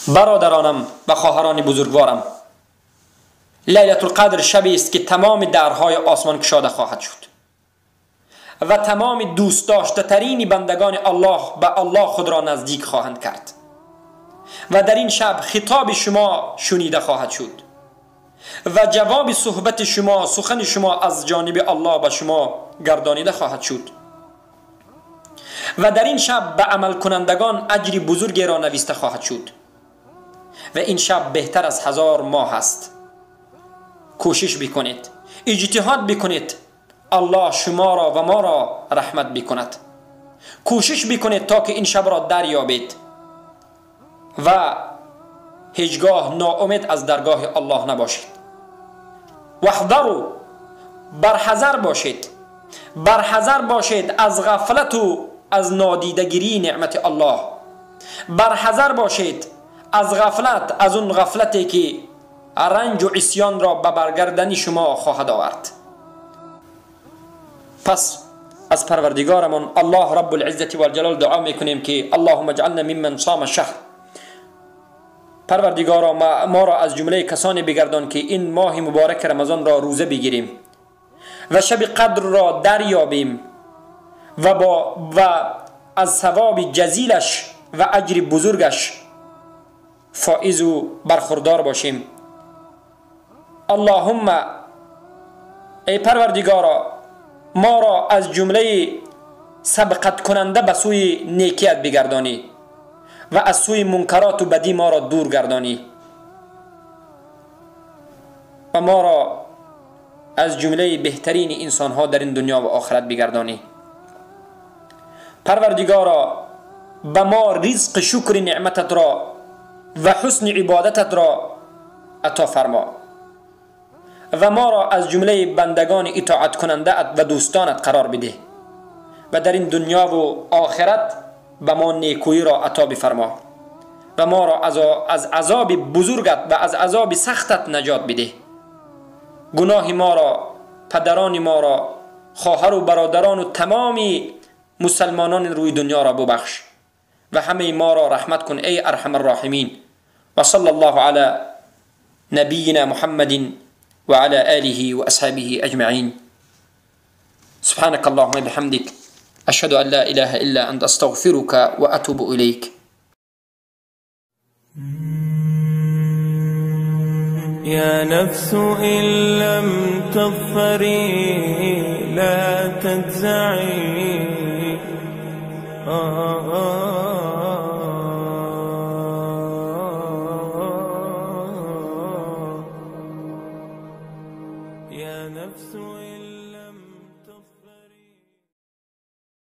برادرانم و خواهران بزرگوارم، لیلة القدر شبی است که تمام درهای آسمان گشاده خواهد شد و تمام دوست داشته ترین بندگان الله به الله خود را نزدیک خواهند کرد و در این شب خطاب شما شنیده خواهد شد و جواب صحبت شما، سخن شما از جانب الله به شما گردانیده خواهد شد و در این شب به عمل کنندگان اجر بزرگی را نوشته خواهد شد و این شب بهتر از 1000 ماه است. کوشش بکنید، اجتهاد بکنید، الله شما را و ما را رحمت بکند. کوشش بکنید تا که این شب را دریابید و هیچگاه ناامید از درگاه الله نباشید. واحذروا، برحذر باشید، برحذر باشید از غفلت و از نادیدگیری نعمت الله. برحذر باشید از غفلت، از اون غفلتی که رنج و عصیان را به برگردن شما خواهد آورد. پس از پروردگارمان الله رب العزت والجلال دعا میکنیم که اللهم اجعلنا ممن صام الشهر. پروردگارا ما را از جمله کسانی بگردان که این ماه مبارک رمضان را روزه بگیریم و شب قدر را دریابیم و از ثواب جزیلش و اجر بزرگش فائز و برخوردار باشیم. اللهم ای پروردگارا ما را از جمله سبقت کننده به سوی نیکیت بگردانی و از سوی منکرات و بدی ما را دور گردانی و ما را از جمله بهترین انسانها در این دنیا و آخرت بگردانی. پروردگارا به ما رزق شکر نعمتت را و حسن عبادتت را عطا فرما و ما را از جمله بندگان اطاعت کننده و دوستانت قرار بده و در این دنیا و آخرت به ما نیکویی را عطا بفرما و ما را از عذاب بزرگت و از عذاب سختت نجات بده. گناه ما را، پدران ما را، خواهر و برادران و تمام مسلمانان روی دنیا را ببخش و همه ما را رحمت کن ای ارحم الراحمین. و صلی الله علی نبینا محمد وعلى آله وأصحابه أجمعين. سبحانك اللهم بحمدك، أشهد أن لا إله إلا أنت، أستغفرك وأتوب إليك. يا نفس إن لم تظفري لا تجزعي. يا نفس إن